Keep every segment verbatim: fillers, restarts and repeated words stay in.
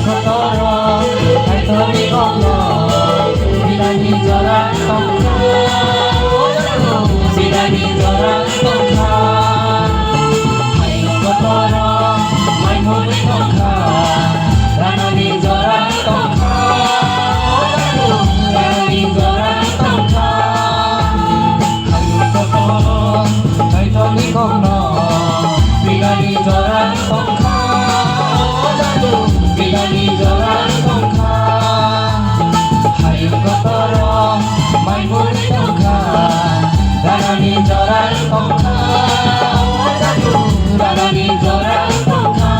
Kotorok, Kaitorni kokno, binani jora tongkha. Binani jora tongkha. Hayung kotorok, maimuni tongkha. Ranani jora tongkha. Ranani jora tongkha. Hayung kotor, Kaitorni kokno, binani jora tongkha. O jadu, binani jora tongkha. Hayung kotor, maimuni tongkha. Ranani jora tongkha. O jadu, ranani jora tongkha.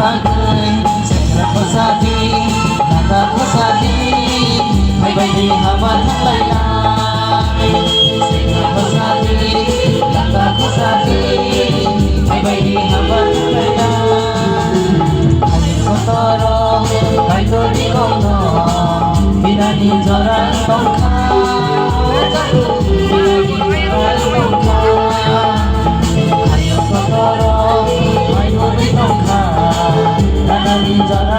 Segra khosadi, nata khosadi, phaibaidi haba thanglaina. Segra khosadi, nata khosadi, phaibaidi haba thanglaina. Ani kotoro, Kaitorni kokno, binani jora tongkha. Binani jora tongkha. Ani kotoro, Kaitorni tongkha, binani jora